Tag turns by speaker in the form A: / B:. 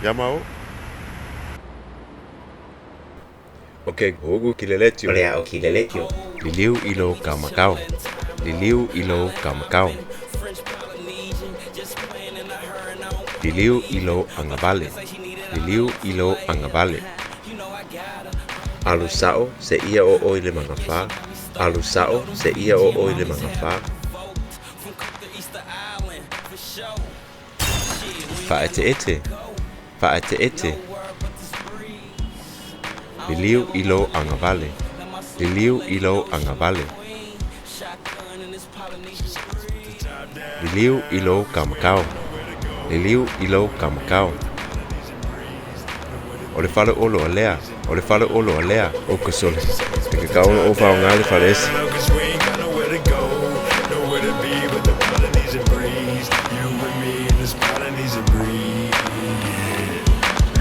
A: Ia maua. ʻO ke hoʻu kileletio.
B: O le aʻo kileletio.
A: Liliu i lou kamakau. Liliu i lou kamakau. Liliu i lou agavale. Liliu i lou agavale. Alu saʻo seia oo i le magafa. Alu saʻo seia oo i le magafa. Faaeteete. Faaeteete. Liliu i lou agavale. Liliu i lou agavale. Liliu i lou kamakau. Liliu i lou kamakau. O le fale oloa lea. O le fale oloa lea. O ka sole. E ke kaona o whaonga le fale ese.